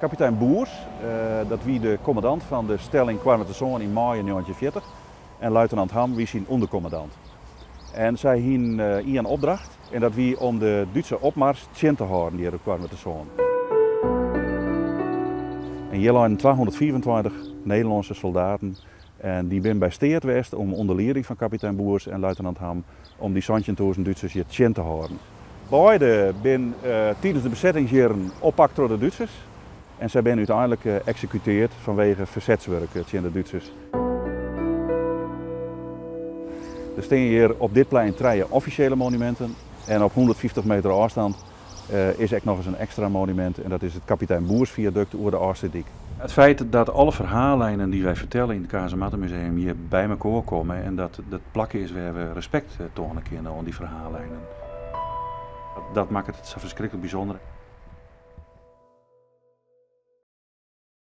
Kapitein Boers, dat wie de kommandant fan de stelling Koarnwertersân yn maaie 1940 en luitenant Ham wie syn ûnderkommandant. En sy hienen ien opdracht en dat wie om de Dútse opmars tsjin te hâlden hjir op Koarnwertersân. En hjir leinen 225 Nederlânske soldaten en dy binne by steat west om ûnder lieding fan kapitein Boers en luitenant Ham om dy 17.000 Dútsers hjir tsjin te hâlden. Beide binne tidens de besettingsjierren oppakt troch de Dútsers en sy binne úteinlik eksekuteard fanwege fersetswurk tsjin de Dútsers. Der stean hjir op dit plein trije offisjele monuminten en op 150 meter ôfstand is ek nochris in ekstra monumint en dat is it Kapitein Boersviadukt oer de Ofslútdyk. It feit dat alle ferhaallijnen dy't wy fertelle yn it Kazemattemuseum hjir by mekoar komme en dat it plak is wêr we respekt toane kinne oan dy ferhaallijnen, dat makket it sa ferskriklik bysûnder.